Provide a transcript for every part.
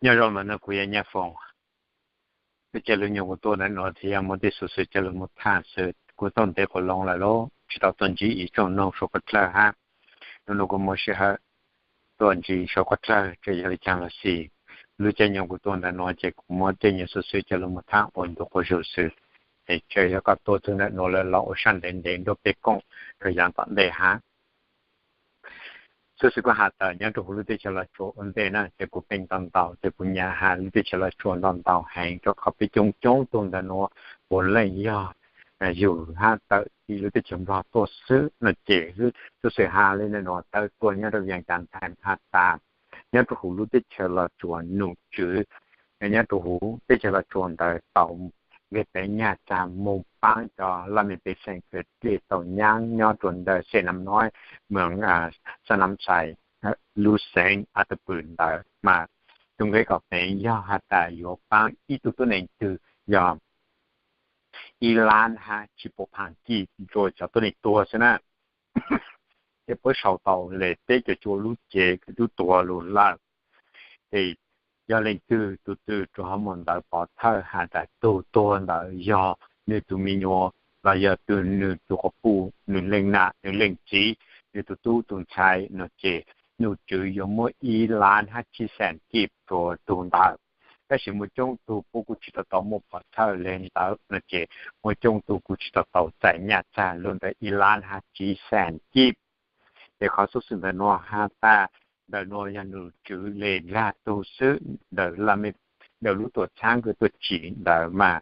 Nyob zoo, ntawm no kuv yog Nyaj Foom. Lub caij lub nyoog kuv tuaj ntawm no thiab yog muaj tej xuv xwm coj los mus tham xwb, kuv tau ntev quas loo lawm los tsis tau tuaj ntsib ib tsoom noog suav qhov dlawg hab. Hnub no kuv muaj sij hawm tuaj ntsib suav qhov dlawg, txawm yog li caag los xij, lub caij nyoog kuv tuaj ntawm no ces kuv muab tej nyuag xuv xwm coj los mus tham ua ntu quas zug xwb. Txawm yog koj tuaj txug ntawm no lawm los ua sab ntev ntev nrug peb koom rua yav tom ntej hab. Xuv xwm kuv has tas nyob rua huv lub teb chaws Los Tsuas ua ntej na ces kuv peem ntau ntau, ces kuv nyam has lub teb chaws Los Tsuas ntau ntau heev rua qhov peb coob coob tug ntawm nuav puav leej yog yug hab tawm tim lub teb chaws Nplog tuaj xwb no ces xuv xwm has li ntawm nuav tawm tuaj nyob rua Vias Cas Ntxhais has tas nyob rua huv lub teb chaws Los Tsuas num tswv nyob rua huv teb chaws Los Tsuas ntawd tau nqeg peev nyaj txag moog paab cov laj mej pej xeem kws dlej tau nyaab nyob rua ntawm Xeem Nam Noib, moog Xeem Nam Xais, lub xeev As Tawg Pwm ntawd mas tug nqeg kom peev yog has tas yuav paab ib tug tuab neeg twg yog ib lab hab tsib puas phav kij rua cov tuab neeg tuag xwb na. Ces puab sau tau le peb caug cuaj lub cev kws tub tuag lug lawm. Ces yog leej twg tug twg rua huv moog ntawd pov thawj has tas tug tuag ntawd yog nwg tug me nyuam los yog tug nwg tug quas puj, nwg leej nam nwg leej txiv, nwg tug tub tug ntxhais no ces num tswv yuav muab ib lab hab tsib xees kij rua tug ntawd. Tab sis muaj coob tug puab kuj tsis tau tau muaj pov thawj le ntawd no ces muaj coob tug kuj tsis tau tau txais nyaj txag lug ntawm ib lab hab tsib xees kij. Ces qhov xuv xwm ntawm nuav has tas ntawm nuav yog num tswv le nkaag tug xwb, ntawm lub tuam txhaab kws tuaj tsim ntawd mas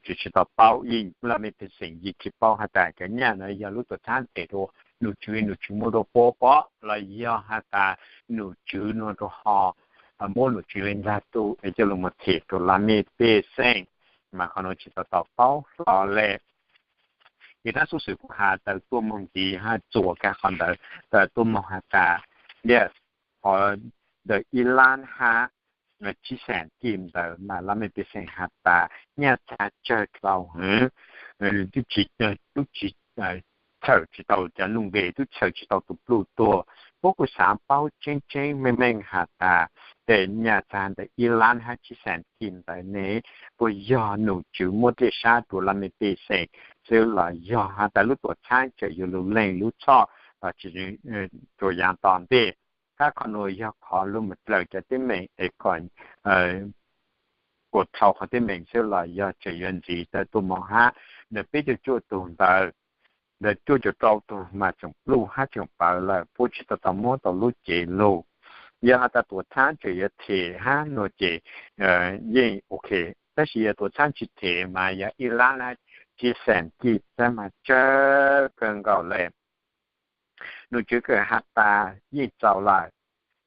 tsis tau paub, yeej laj mej pej xeem yeej tsis paub has tas cov nyaj nuav yog lub tuam txhaab them rua num tswv, num tswv muab rua puab pov los yog has tas num tswv nuav rua ho muab num tswv le nkaag tug es coj lug moog them rua laj mej pej xeem, mas qhov nuav tsis tau tau paub hlo le. Ces dlaab xuv xwm kuv has tawm tuaj moog ntxiv hab txuas kag qhov ntawd tawm tuaj moog has tas, qhov ntawm ib lab hab tsib xees kij ntawd mas laj mej pej xeem has tas nyaj txag tsawg dlhau heev, tub tsis, tub tsis txhawm tsis tau cov nuj nqes, tub txhawm tsis tau tus pluj tuag. Puab kuj xaav paub tseeb tseeb meej meej has tas tes nyaj txag ntawm ib lab hab tsib xees kij ntawd ne puas yog num tswv muab dlej sab rua laj mej pej xeem xwb los yog has tas lub tuam txhaab tseem yuav lug leeg lub txhoj los tsis rua yaav tom ntej. Hab qhov nuav yog qhov lug moog dlaws cov teeb meem es kom kuas dlhau qhov teeb meem xwb los yog tseem yuav ntxiv tawm tuaj moog hab. Ntawm peb caug cuaj tug ntawd, ntawm cuaj caum rau tug mas tseem pluj hab tseem pawv lawm, puab tsis tau tau muab tau lub cev lug. Yog has tas tuam txhaab tseem yuav them hab no ces yeej ok, tab sis yog tuam txhaab tsis them mas yog ib lab hab tsib xees kij xwb mas tsawg kawg nkaus le. Num tswv kawm has tas yeej txaus lawm,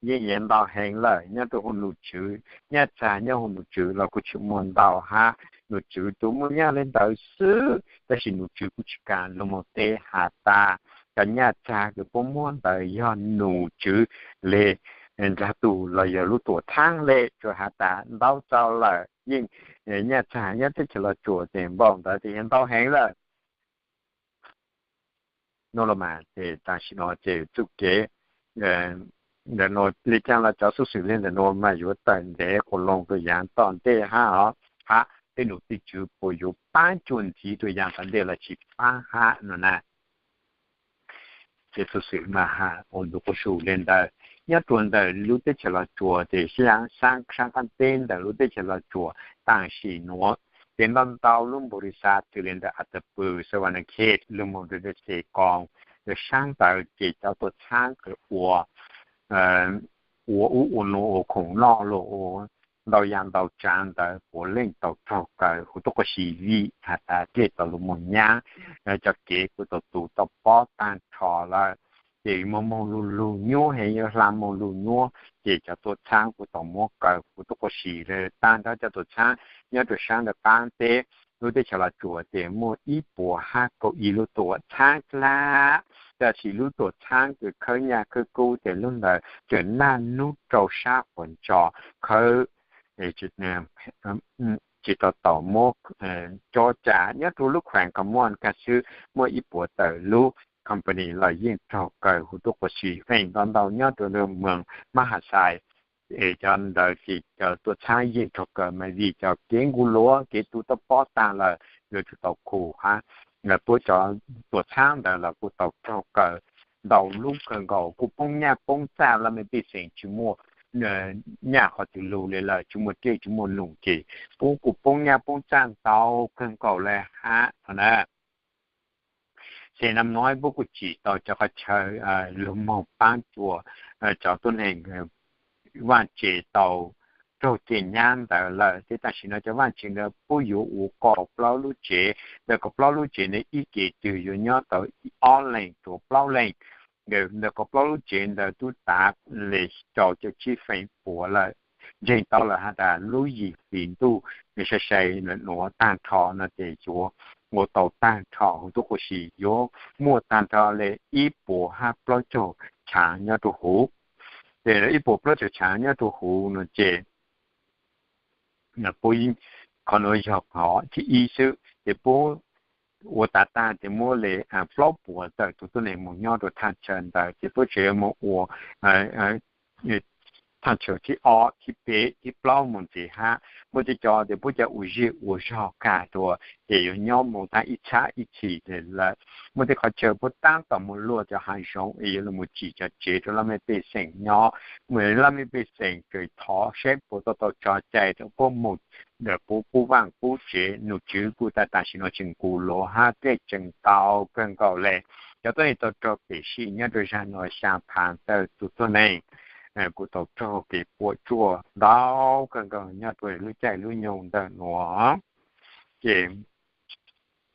yeej yuav ntau heev lawm nyob rua huv num tswv, nyaj txag nyob huv num tswv los kuj tsis muaj ntau hab, num tswv tsuas muaj nyaj le ntawd xwb, tab sis num tswv kuj tsis kam lug moog teb has tas cov nyaj txag kws puab muab ntawd yog num tswv le nkaag tug los yog lub tuam txhaab le, tsuas has tas ntau txaus lawm, yeej nyaj txag nyob teb chaws Los Tsuas ces npaum ntawd ces yeej ntau heev lawm. Nuav los mas ces tam sim no ces txuj kev ntawm nuav le caag los cov xuv xwm le ntawm nuav mas yuav tawm ntev quas loo rua yaav tom ntej hab os, hab tej num tej tswv puas yuav paab cuaj ntxiv rua yaav tom ntej los tsis paab hab no na. Ces xuv xwm mas has ua ntu quas zug le ntawd. Nyob rua ntawm lub teb chaws Los Tsuas ces saab, saab, saab qaab teb ntawm lub teb chaws Los Tsuas tam sim nuav ces ntau ntau lub npaum li xav txwm le ntawm As Tawg Pwm, Sa Va Nas Khej lug moog rua Xes Koos, rua saab ntawd ces cov tuam txhaab kws ua, ua ub ua nuav ua khoom noj los ua ntau yam ntau tsaav ntawd puav leej tau raug kaw huv tuab qua si vim has tas dlej tau lug moog nyaab, cov kev kuj tau tu tau pob taag nrho lawm. Ces moog moog lug lug nyuab heev, yuav hla moog lug nyuab, ces cov tuam txhaab kuj tau muab kaw huv tuab qua si lawm. Taag nrho cov tuam txhaab nyob rua saab ntawd qaab teb lub teb chaws Los Tsuas ces muaj ib puas hab kaum ib lub tuam txhaab dlaab, tab sis lub tuam txhaab kws khawb nyaj khawb kub ces lub ntawd tseem naj nub rau sab puas ntso khawb tsis tau tau muab cob cai. Nyob rua lub khueem Kham Muam kag xwb muaj ib puas tawm lub company los yeej raug kaw huv tuab qua si feem ntau ntau nyob rua lub moos Mab Has Xais. Es cov ntawd ces cov tuam txhab yeej raug kaw mas vim cov kev nkuj luav kev tu toj pob tag lawm, yuav tsum tau khu hab. Puab cov tuam txhab ntawd los kuj tau raug kaw ntau lub kawg nkaus, kuj poob nyaj poob txaj, laj mej pej xeem tsis muaj nyaj qhov twg lug le lawm, tsis muaj dej tsis muaj num ces puab kuj poob nyaj poob txaj ntau kawg nkaus le hab no na. Ces nam no puab kuj tsim tau cov qhov chaw lug moog paab rua cov tuab neeg vaaj tsev tau raug kev nyab ntawd lawm. Ces tam sim no cov vaaj tsev ntawd puab yuav ua kaum plaub lub tsev, ntawm kaum plaub lub tsev ntawd ib kev twg yuav nyob tau ob leeg rua plaub leeg. Ntawm kaum plaub lub tsev ntawd tub tav le rau caum tsib feem puas lawm, ntseeg tau lawm has tas lub yim hlis ntuj sai sai nuav taag nrho no ces yuav ua tau taag nrho huv tub quas si, yuav muaj taag nrho le ib puas hab plaub caug chaav nyob rua huv. Ces ib puas plaub caug chaav nyob rua huv no ces puab, qhov nuav yog qhov thib ib xwb, ces puab ua tav taag ces muab le plaub puas tawm tug tuab neeg moog nyob rua thaj chaw ntawd, ces puab tseem yuav moog ua thaj chaw thib ob thib peb thib plaub moog ntxiv hab. Muaj tej cov ces puab ca ua zej ua zog kag dua, ces yuav nyob moog taag ib txhab ib txhis lawm. Muaj tej qhov chaw puab taab tom moog luaj cov haav zoov es yuav lug moog tsim cov tsev rua laj mej pej xeem nyob, laj mej pej xeem kawm thov saib puas tau tau tso cai rua puab moog ntawm puab pub vaaj pub tsev. Num tswv kuj tas tam sim no tseem nkuj luav hab dlej tseem tau kawg nkaus le. Cov tuab neeg tau raug pem sij nyob rua zag nuav xyaa phav tawm tug tuab neeg kuj tau raug kev puam tsuaj ntau kawg nkaus nyob rua lub caij lub nyoog ntawm nuav. Ces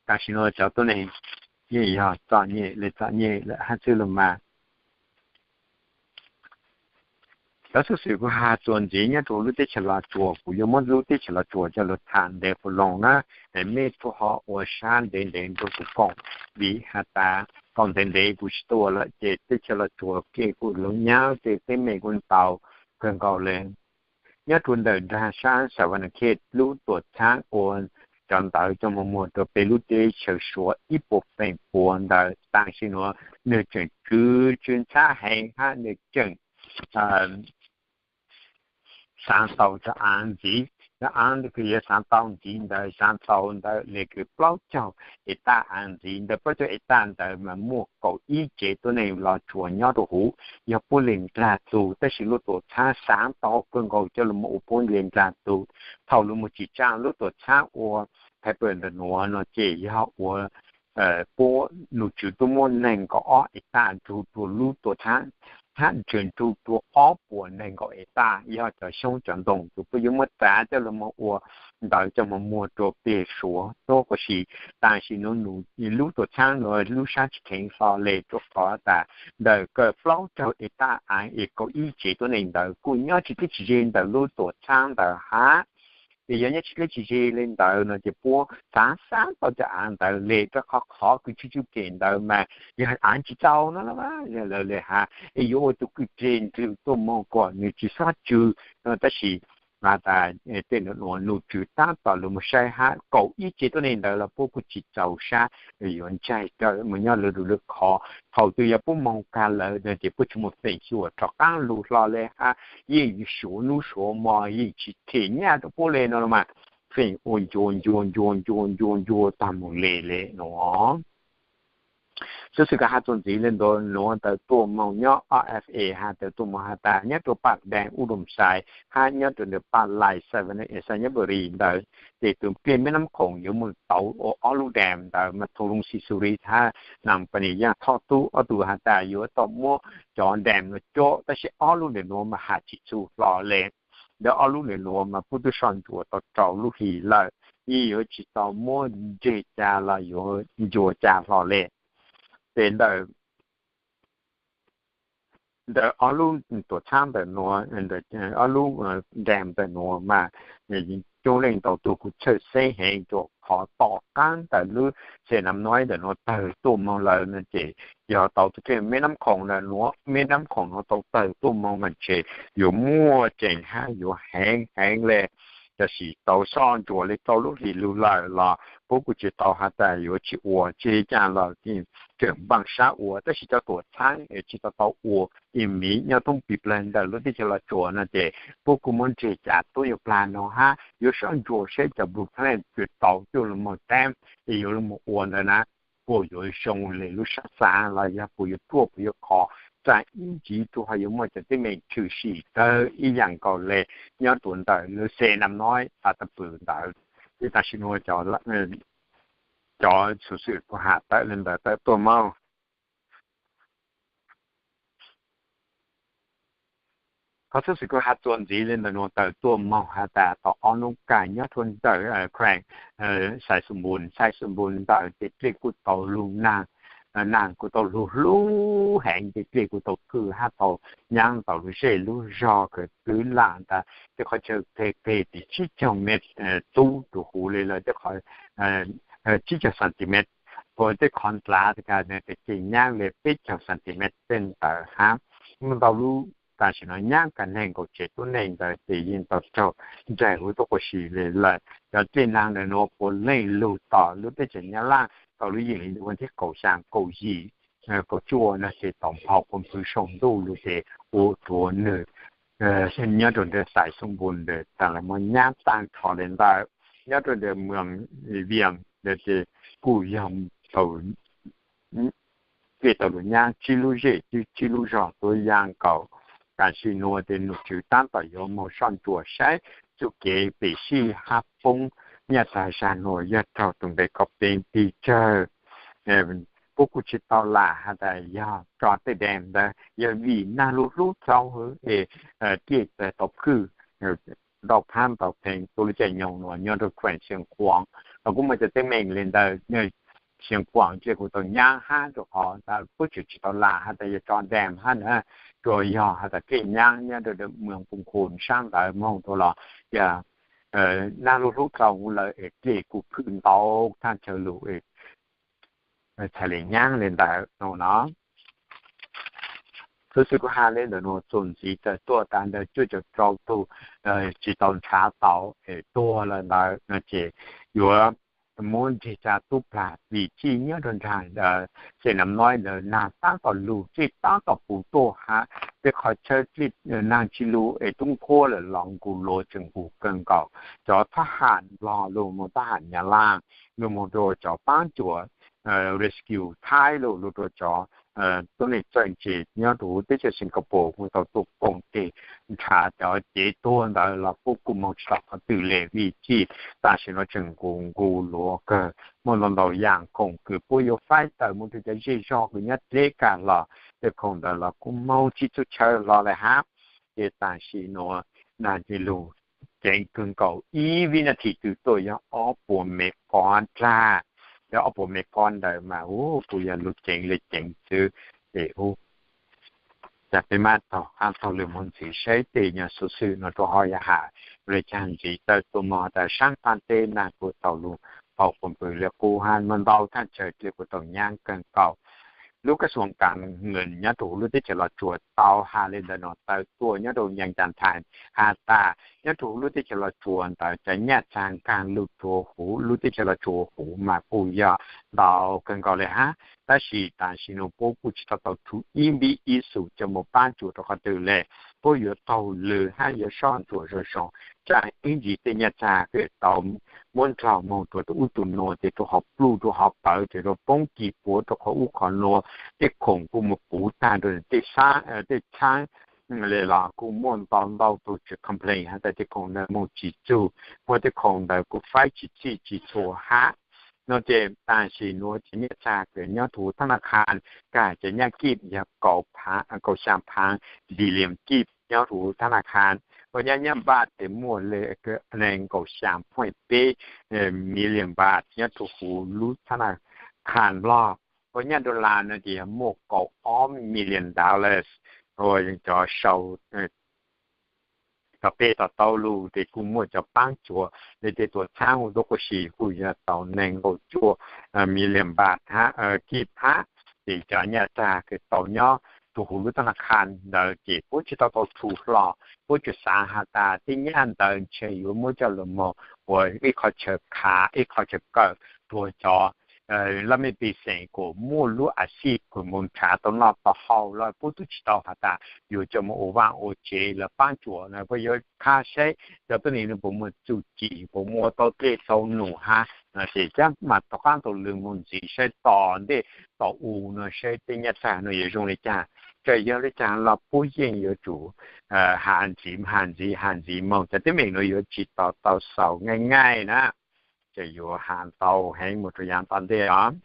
tam sim no cov tuab neeg yeej yog txom nyem le txom nyem lawm hab xwb los mas. Cov xov xwm kuv has txuas ntxiv nyob rua lub teb chaws Los Tsuas, kuv yuav muab lub teb chaws Los Tsuas coj lug tham ntev puv loo na, mej tsuas ho ua sab ntev ntev nrug kuv koom, vim has tas koom ntev ntev kuv tsis tuaj lawm ces teb chaws Los Tsuas kev kuj lug nyab tej teeb meem kuj ntau kawg nkaus le. Nyob rua ntawm nraag sab Savannah Khej lub tuam txhaab ua cov ntawv coj moog muag rua peb lub teb chaws Suav ib puas feem pua ntawd, tam sim nuav nwg tseem tsw tsw ntxhab heev hab nwg tseem xaav tau cov aav ntxiv. Cov aav kws yuav xaav tau ntxiv ntawd, xaav tau ntawd le kws plaub caug hecta aav ntxiv. Ntawm plaub caug hecta ntawd mas muaj kaum ib tsev tuab neeg Los Tsuas nyob rua huv, yog puab le nraag tug, tab sis lub tuam txhaab xaav tau kawg nkaus coj lug moog ua puab le nraag tug. Thaum lug moog tsim tsaa lub tuam txhaab ua Piper ntawm nuav no ces yog ua puab num tswv tub muab neeg nkaum ob hecta nrug rua lub tuam txhaab, hab tseem nrug rua ob puas neeg nkaum hecta, yog cov xyoob cov ntoo tus puab yuav muab txav coj lug moog ua ntawv coj moog muag rua peg Suav tuab quas si. Tam sim nuav lub tuam txhaab nuav lub sab tsis kheev hlo le rua qhov tas ntawm kawm plaub caug hecta aav es kaum ib tsev tuab neeg ntawd kuj nyob tsis dleb tsis ze ntawm lub tuam txhaab ntawd hab. Ces yog nyob tsis dleb tsis ze le ntawd no ces puab xaav xaav tau cov aav ntawd le rua qhov qhov kws tsw tsw kem ntawd mas yog aav tsis tau no lawm le has, es yuav ua tug kwj deg nrug tuaj moog kom nwg tsis xob tsw no. Tab sis has tas tej nuav num tswv taab tom lug moog saib hab kaum ib tsev tuab neeg ntawd los puab kuj tsis txaus sab yuav ntsaig rawv moog nyob lwm lub qhov. Thaum twg yog puab moog kag lawm no ces puab tsis muaj feem xyuam rov qaab lug hlo le hab, yeej suav nub suav mo yeej tsis them nyaj rua puab le no los mas feem ua ncua ncua ncua ncua ncua ncua tag moog le le no. Xov xwm kuv has txuas ntxiv le ntawd nuav tawm tuaj moog nyob O F A has tawm tuaj moog has tas nyob rua Paj Deeg Udomxais hab nyob rua ntawm Paj Lais Xais Vas Nab Es Xais Nyab Npau Ris ntawd, ces tus pliag Meb Nab Khoom yuav moog tauv ua ob lub dam ntawd mas Thoo Loo Xi Xu Ri hab Nam Pas Nis Yaaj Thoj Tub ob tug has tas yuav tau muab cov dam nuav cuab, tab sis ob lub ntawm nuav mas has tsis txug hlo le. Ntawm ob lub ntawm nuav mas puab tub soj ntsuam tau rau lub hlis lawm, yeej yuav tsis tau muab ntseg ca los yuav ncua ca hlo le. Ces ntawm ntawm ob lub tuam txhab ntawm nuav, ob lub dam ntawm nuav mas coob leej ntau tug kuj txhawj xeeb heev rua qhov tom qaab ntawm lub xeem Nam Noib ntawm nuav tawg tuaj moog lawm no ces yog tau tus pliag Meb Nab Khoom ntawm nuav, Meb Nab Khoom nuav tau tawg tuaj moog mas ntshe yuav muaj tseem hab yuav heev heev le. Tab sis tau soj ntsuam li rau lub hlis lug lawm los puab kuj tsis tau has tas yuav tsis ua, tsis cas los tseem npaaj sab ua, tab sis cov tuam txhab tsis tau tau ua ib miv nyob thoob plig plag ntawm lub teb chaws Los Tsuas no ces puab kuj muab ntseg cav tuab yuav plag no hab yuav soj ntsuam saib cov blueprint tau cuaj lug moog teb es yuav lug moog ua ntawd na, puas yuav zoo le lub sab xav los yog puas yuav ruaj puas yuav khov, tsaam ib ntsis rua ho yuav muaj cov teeb meem tshwm sim kawg ib yaam nkaus le nyob rua ntawm lub xeem nam noib tas pwm ntawd. Ib tam sim nuav cov xuv xwm kuv has tawm le ntawd tawm tuaj moog. Qhov xuv xwm kuv has txuas ntxiv le ntawm nuav tawm tuaj moog has tas tau ob nub kag nyob rua ntawm kheem Xais Xoo Npun, Xais Xoo Npun ntawd ces dlej kuj tau lug naag, naag kuj tau lug hlub heev ces dlej kuj tau khwj hab tau nyaab ntau lub zej lub zog kws twv lam tas tej qhov chaw peg peg tes tsib caug mev txub rua huv le lawm tej qhov tsib caug centimev, ua tej qhov ntlav tas ces nyaab le peb caug centimev tej ntawd hab. Muaj ntau lub tam sim no nyaab kag neeg nkaus tsev tuab neeg ntawd ces yeej tau raug nraim huv tuab quas si le lawm. Cov dlej naag ntawm nuav puav leej lug tom lub teb chaws Nyab Laj tau lub yeej li ntawm vas thib kaum xyaa kaum yim kaum cuaj no ces tau nphau puv pwg saum ntuj lug ces ua rua nwg nyob rua ntawm Xais Xoo Npun ntawd tas los muaj nyaab taag nrho le ntawd. Nyob rua ntawm Muas Vias ntawd ces kuj yog tau dlej tau lug nyaab tsib lub zej tsib lub zog tuab yaam nkaus. Tam sim nuav ces nom tswv taab tom yuav moog soj ntsuam saib txuj kev pem sij hab poob nyaj tag zag nuav yog raug tus npe kov peev tig tsawg. Puab kuj tsis tau lam has tas yog tso tej dam ntawd yog vim naag lug hlub txaus hwv es dlej tau khwj ntau phab ntau pheej tuab lub caij nyoog nuav nyob rua kheem Xeev Khuam los kuj muaj cov teeb meem le ntawd. Xeev Khuam dlej kuj tau nyaab hab rua qhov puab tseem tsis tau lam has tas yog tso dam hab na, tsuas yog has tas dlej nyaab nyob rua Muas Poo Khu sab ntawd moog rua los yog naag lug hlub txaus lawm es dlej kuj khwj ntau thaj chaw lug txhais le nyaab le ntawd no. Xuv xwm kuv has le ntawm nuav txuas ntxiv tawm tuaj tas ntawm cuaj caum rau tug tsis tau nrhav tau es tuag lawm ntawd no ces yuav muab nrig tsa tub plag vim txij nyob rua nraag xeem nam noib ntawd naag taab tom lug txij taab tom puv tuaj hab tej qhov chaw dlej naag tsis lug es tub nqhuab lawm los nkaus luav tseem nkaus kawg nkaus. Cov thab ham Nplog lug moog thab ham Nyab Laj lug moog rua cov paab cuam rescue Thaib lug lug rua cov tuab neeg txawj ntse nyob rua huv teb chaws Singapore kuj tau tuaj koom tes nrhav cov cev tuag ntawd los puab kuj moog tsis tau qhov twg le vim txij tam sim nuav tseem nkaus nkaus luav kawg. Muaj ntau ntau yaam khoom kws puab yuav faib tawm moog rua cov zej zog kws nyob dleb kag los tej khoom ntawd los kuj moog tsis txhua chaw hlo le hab. Ces tam sim nuav naag tes lug ceev kawg nkaus ib vib nas this twg tuaj yog ob puas mev kob dlaag. Yog ob puas mev kob ntawd mas ub kuj yog lug ceev le ceev xwb. Ces ub, cas peb mab taug qaab taug lug moog ntxiv saib tej nyuag xuv xwm no rua ho yog has le caag ntxiv tawm tuaj moog tas saab qaab teb naag kuj tau lug npau puv pwg le qub hab muaj ntau thaj chaw dlej kuj tau nyaab kawg nkaus. Lub kab xuam kaam nws nyob rua huv lub teb chaws Los Tsuas tau has le ntawm nuav tawm tuaj nyob rua Yang Jaan Thais has tas nyob rua huv lub teb chaws Los Tsuas ntawd cov nyaj txag nkaag lug rua huv lub teb chaws Los Tsuas huv mas kuj yog ntau kawg nkaus le hab. Tab sis tam sim nuav puab kuj tsis tau tau tshuav ib npib ib xu coj moog paab cuam rua qhov twg le. Puab yuav taug lw hab yuav soj ntsuam zoo zoo, tsaam ib ntsis tej nyaj txag kws tau muab nrog moog rua tus ub tus nuav ces rua qhov pluj rua qhov pawv ces rua poob ci puav rua qhov ub qhov nuav, tej khoom kuj moog puv taag rua tej xaab tej txhaab le los kuj muaj ntau ntau tug tseem complain has tas tej khoom ntawd moog tsis txug, muaj tej khoom ntawd kuj faib tsis txhij tsis txhua hab. No ces tam sim nuav ces nyaj txag kws nyob rua huv thab na kha kag ces nyaj kib yog kaum xyaa phaav billion kib nyob rua huv thab na kha, ua nyaj nyaj npaj tes muaj le neeg nkaum xyaa point peb million baht nyob rua huv lub thab na kha Nplog, ua nyaj dollar no ces yog muaj kaum ob million dollars, ua cov sau tom peg tom taub lug ces kuj muaj cov paab cuam le tej tuam txhaab huv tuab quas si kuj yog tau neeg nkaum cuaj million baht kib hab. Ces cov nyaj txag kws tau nyob tus huv lub tab laj kha ntawd ces puab tsis tau tau tshum hlo, puab tsuas xav has tas tej nyaj ntawd ntshe yuav muab coj los moog ua ib qho chaw khav ib qho chaw kawm rua cov laj mej pej xeem kuas muaj lub a xij kuas moog nrhav tau noj tau haus los puab tub tsis tau has tas yuav coj moog ua vaaj ua tsev los paab tsuas no puab yuav khav saib cov tuab neeg no puas muaj txuj ci puas muaj tau dlej tau num hab no ces cab mas tom qaab tau lug moog ntxiv saib tom ntej tom u no saib tej nyaj txag no yuav zoo le caag, txawm yog le caag los puab yeej yuav tsum has ntxiv has ntxiv has ntxiv moog cov teeb meem no yuav tsis tau tau xaus nyaj nyaj na. Ces yuav has ntau heev moog rua yaav tom ntej os.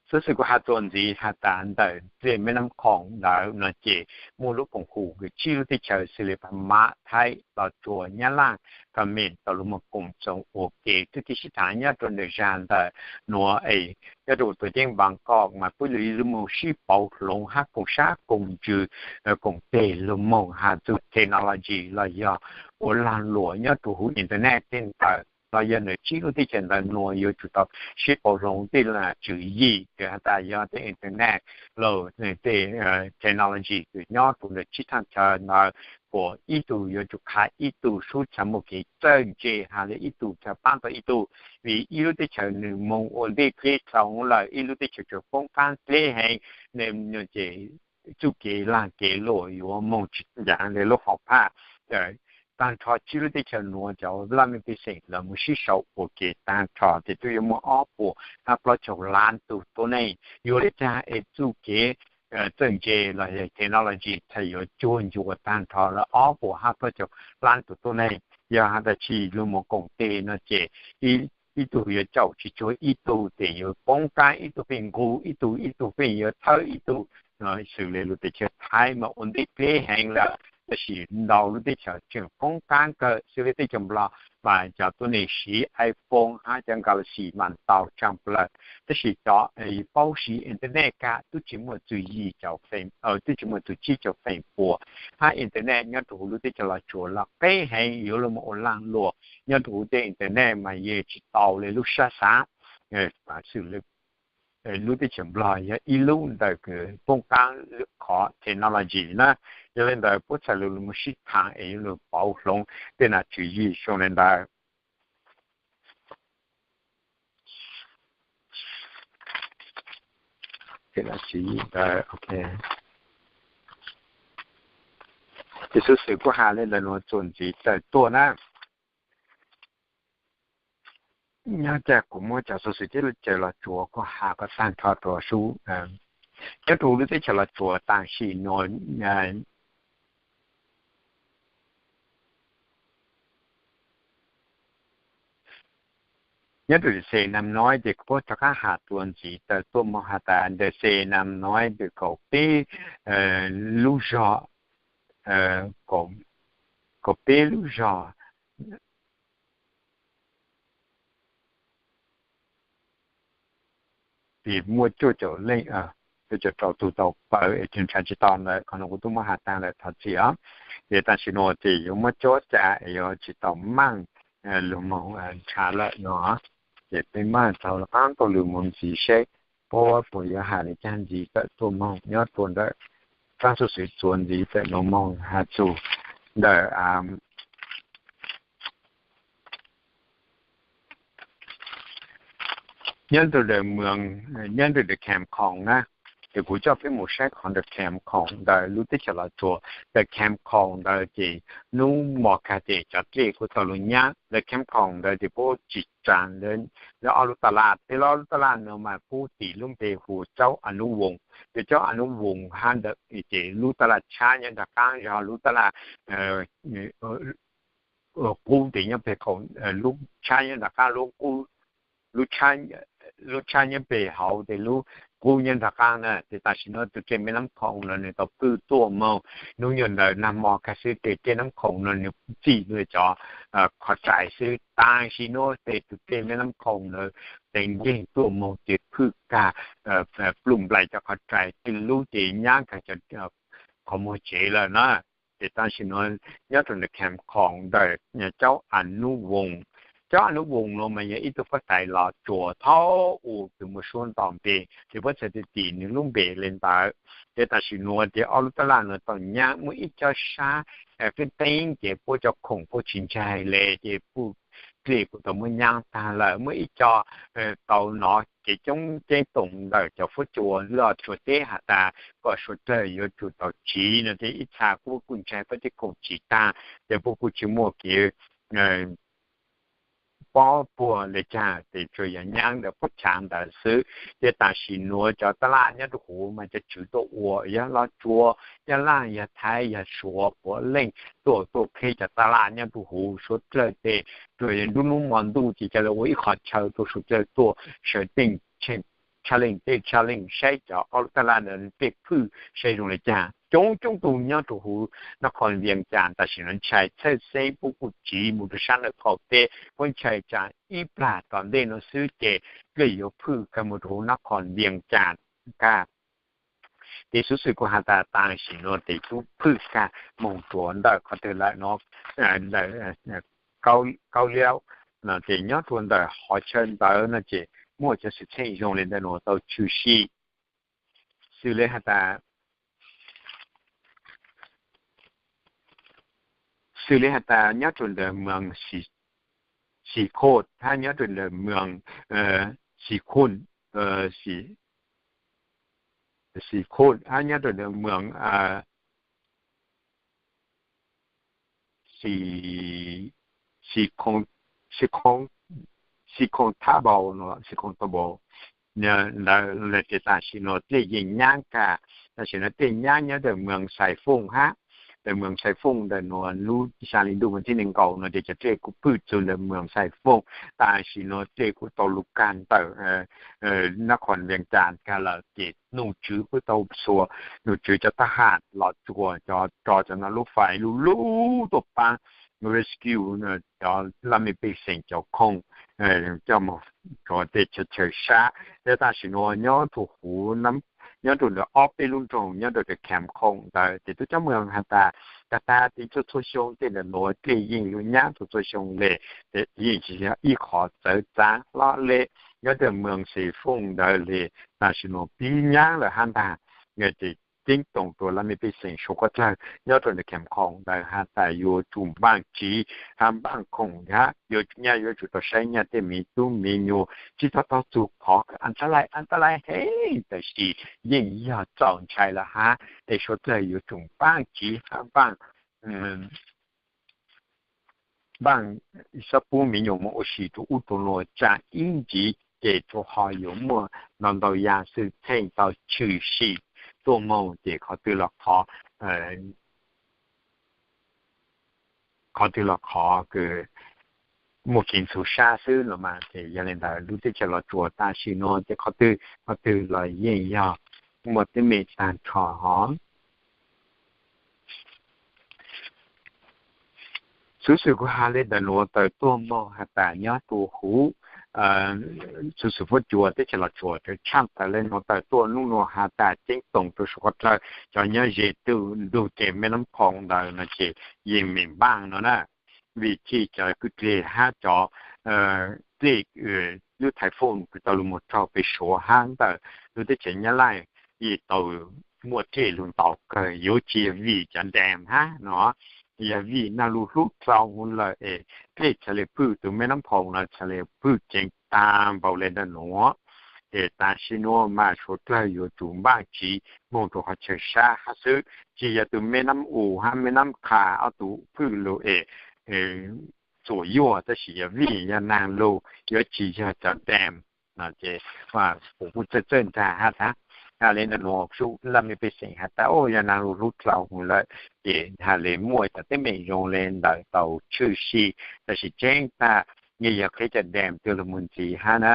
Xuv xwm kuv has txuas ntxiv has tas ntawm dlej Meb Nab Khoom ntawd no ces muaj lub poom hu kws tsib lub teb chaws xws le Pamab, Thaib, Los Tsuas, Nyab Laj, Kamees tau lug moog koom txoos ua ke. Tub tib sib thaam nyob rua ntawm zag ntawm nuav es nyob rua tuam ceeb Npaas Koj mas puab lug lug moog sib pauv hloov hab koom sab koom ntsws koom teg lug moog has txug technology los yog ua laag luam nyob rua huv internet tej ntawd los yog ntawm tsib lub teb chaws ntawd nuav yuav tsum tau sib pauv hloov tej lam tswv yim kws has tas yog tej internet los tej technology kws nyob rua ntawm tsib thaaj chaw ntawd kuas ib tug yuav tsum qha ib tug, sub txha muaj kev txawj ntse has le ib tug txha paab tau ib tug, vim ib lub teb chaws nwg moog ua ntej dleb txaus lawm, ib lub teb chaws tsuas poob qaab dleb heev, ces txuj kev laag kev luam yuav moog tsi yaav le lub hom phaj. Taag nrho tsib lub teb chaws nuav cov laj mej pej xeem los moog sib sau ua ke taag nrho ces twb yuav muaj ob puas hab plaub caug lab tug tuab neeg. Yuav le caag es txuj kev txawj ntse los yog technology txhaj yuav cuag ncuav taag nrho lawm ob puas hab plaub caug lab tug tuab neeg? Yog has tas tsi lug moog koom teg no ces ib tug yuav caum tsi cuag ib tug, ces yuav poob qaab, ib tug pheej nqug ib tug, ib tug pheej yuav thawb ib tug. Xws le lub teb chaws Thaib mas ua ntej dleb heev lawm, tab sis ntau lub teb chaws tseem poob qaab kawg. Xws le teb chaws Nplog mas cov tuab neeg siv iPhone hab cov Galaxy mas ntau tshaj plawg, tab sis cov paub siv internet kag tub tsi muaj txug yim caum feem, tub tsi muaj txug tsib caum feem pua. Hab internet nyob rua huv lub teb chaws Los Tsuas los qeb heev, yuav lug moog ua laag luam nyob rua huv tej internet mas yeej tsi tau le lub sab xav. Xws le lub teb chaws Nplog yog ib lub ntawm kws poob qaab lub qhov technology na. Yog le ntawd puab txhaj lug lug moog sib thaam es yuav lug pauv hloov tej nam tswv yim zoo le ntawd. Ces xuv xwm kuv has le ntawd nuav txuas ntxiv tawm tuaj na. Nyob caag kuv muab cov xuv xwm teb chaws Los Tsuas kuv has kom taag nrho rua sub. Nyob rua lub teb chaws Los Tsuas tam sim nuav nyob rua C Nam Nói ces kuv puab rov qab has txuas ntxiv tawm tuaj moog has tas ntawm C Nam Nói kaum peb lub zog, kaum peb lub zog, ces muaj cuaj caum leej, cuaj caum rau tug tau pawv es nrhav tsis tau ntawd, qhov no kuv tub muab has taag lawm thov txim os. Ces tam sim nuav ces yuav muab cuab ca es yuav tsis tau maaj lug moog nrhav lawm no. Ces peb maaj tau rov qaab tau lug moog ntxiv seb puab puas yuav has le caag ntxiv tawm tuaj moog nyob rua ntawm tsaab xuv xwm txuas ntxiv tawm nuav moog has txug ntawm nyob rua ntawm Kham Khoom na. Ces kuv coj peb moog saib qhov ntawm Kham Khoom ntawm lub teb chaws Los Tsuas. Ntawm Kham Khoom ntawd ces nub mos kag ces cov dlej kuj tau lug nyab. Ntawm Kham Khoom ntawd ces puab tsis tsaa lawv ob lub taj laj, tej lub taj laj no mas puab tis lub npe hu Caub A Nub Voos. Ces Caub A Nub Voos hab ntawd ces lub taj laj tshab nyob nraag qaab, yog lub taj laj qub tes nyob peg qaum, lub tshab nyob nraag qaab, lub qub, lub tshab nyob peg hauv tes lub qub nyob nraag qaab na. Ces tam sim nuav tus dlej Meb Nab Khoom no nwg tau pwj tuaj moog, nub nyuas ntawd nag mo kag xwb tes dlej Nab Khoom no nwg txij nuav cov qhov rais xwb. Tam sim nuav tes tus dlej Meb Nab Khoom ntawd teev yeeg tuaj moog ces pwj kag, pluj nplaim cov qhov rais, tej lub ces nyab kag cov qhov muag tsev lawm na. Ces tam sim nuav nyob rua ntawm Kham Khoom ntawm Caub A Nub Voos Cov Anub Voos no mas yog ib tug pab tais Los Tsuas thaum ub kws muaj suab nto npe, ces puab txhais tes tim nws lub npe le ntawd. Ces tam sim nuav ces ob lub taj laj no tau nyaab, muaj ib co sab qeeb qeeb ces puab cov khoom puab tsis ntshai le, ces puj dlej kuj tau muab nyaab taag lawm, muaj ib co tau nov kev coob ceeb toom ntawm cov fuab cua loj tsuas teb has tas kom suav dlawg yuav tsum tau tsiv no, ces ib txha kuj kuj ntshai puab tej khoom tsiv taag, ces puab kuj tsis muaj kev pob puag le caag, ces tsuas yog nyaab ntawm puab chav ntawd xwb. Ces tam sim nuav cov taj laj nyob rua huv mas cov tswv tuaj ua yog Los Tsuas, yog Laj, yog Thaib, yog Suav puav leej tuaj tuaj qheb cov taj laj nyob rua huv suav dlawg tej. Tsuas yog nruab nub mo ntuj ces ca le ua ib qhov chaw rua suav dlawg tuaj sawv teej tshaj leej tej tshaj leej saib cov ob lub taj laj ntawd tej phwj saib zoo le caag. Coob coob tug nyob rua huv Nab Khos Vias Cas tam sim nuav ntshai txhawj xeeb, puab kuj tsiv mus rua sab ntawm qaum teb, puab ntshai tsam ib plag tom ntej nuav xwb ces dlej yuav phwj kag mus rua huv Nab Khos Vias Cas kag. Ces xuv xwm kuv has tas tam sim nuav tes tub phwj kag moog rua ntawm qhov twg lawm no, ntawm Kaub Liab no, ces nyob rua ntawm qhov chaw ntawd no ces muaj cov xwm txheej zoo le ntawm nuav tau tshwm sim. Xws le has tas, xws le has tas nyob rua ntawm moos Xi Khoj hab nyob rua ntawm moos Xi Khoj, Xi Khoj hab nyob rua ntawm moos Xi, Xi Khoj, Xi Khoj, Xi Khoj Thab Npau no, Xi Khoj Thab Npau ntawd lawm ces tam sim nuav dlej yeej nyaab kag. Tam sim nuav dlej nyaab nyob ntawm moos Xais Fooj hab, ntawm moos Xais Fooj ntawm nuav lub xya le ntuj vas thib nees nkaum no ces cov dlej kuj phwj txug ntawm moos Xais Fooj. Tam sim nuav dlej kuj tau lug kag ntawm Nab Khos Vias Cas kag lawm ces nom tswv kuj tau xuas nom tswv cov tab ham Los Tsuas cov tso cov no lub fais lub lub tuaj paab rescue cov laj mej pej xeem cov khoom coj moog rua tej chaw chaw sab. Ces tam sim nuav nyob rua huv, nyob rua ntawm ob peb lub nroog nyob rua cov Kham Khoom ntawd ces tub cov moog has tas tag tag tes txhua txhua xyoo tej ntawm nuav dlej yeej lug nyaab txhua txhua xyoo le, yeej tsis yog ib qhov txawv txav hlob le. Nyob rua moos Xais Fooj ntawd le tam sim nuav pib nyaab lawm hab ntag. Ces ceeb toom rua laj mej pej xeem suav qhov dlawg nyob rua ntawm Kham Khoom ntawd has tas yuav tsum npaaj tsiv hab npaaj khoom hab yuav tsum, nyaj yuav tsum tau saib nyaj tej miv tub miv nyuas tsis tau tau txug qhov a ntsa lais a ntsa lais heev, tab sis yeej yog txaus ntshai lawm hab es suav dlawg yuav tsum npaaj tsiv hab npaaj npaaj xob pub miv nyuas moog ua si rua ub rua nuav tsam ib ntsis ces tsuas ho yuav muaj ntau ntau yam xwm txheej tau tshwm sim tuaj moog ces qhov twg los qhov, qhov twg los qhov kws muaj kev ntxhov sab xwb los mas ces yog le ntawd lub teb chaws Los Tsuas tam sim nuav ces qhov twg qhov twg los yeej yog muaj teeb meem tag nrho hov. Xuv xwm kuv has le ntawm nuav tawm tuaj moog has tas nyob rua huv, xuv xwm fuab cua teb chaws Los Tsuas tshaj tawm le nuav tawm tuaj nub nuav has tas ceeb toom rua suav qhov dlawg cov nyob ze ntug ntug ces Meb Nab Khoom ntawd no ces yeej mem npaaj no na, vim txhij cov kwj dlej hab cov dlej, lub thaiv fooj kws tau lug moog raug peg suav hab ntawm lub teb chaws Nyab Laj yeej tau muaj dlej lug ntau kawg, yuav tsis yog vim cov dam hab no, yog vim naag lug hlub dlhau huv lawm es dlej txhad le phwj, tus Meb Nab Khoom no txhad le phwj ceev tag npaum le ntawm nuav. Ces tam sim nuav mas suav dlawg yuav tsum npaaj tsiv moog rua qhov chaw sab hab xwb, tsis yog tus Meb Nab U hab Meb Nab Qha ob tug phwj lug es txuam yuaj, tab sis yog vim yog naag lug, yuav tsis yog cov dam no ces kuv kuj txawj txawj nraag hab tas, has le ntawm nuav sub laj mej pej xeem has tas yog naag lug hlub dlhau huv lawm ces has le muaj cov teeb meem zoo le ntawd tau tshwm sim, tab sis tseeb tag yeej yog qheb cov dam tuaj lug moog ntxiv hab na.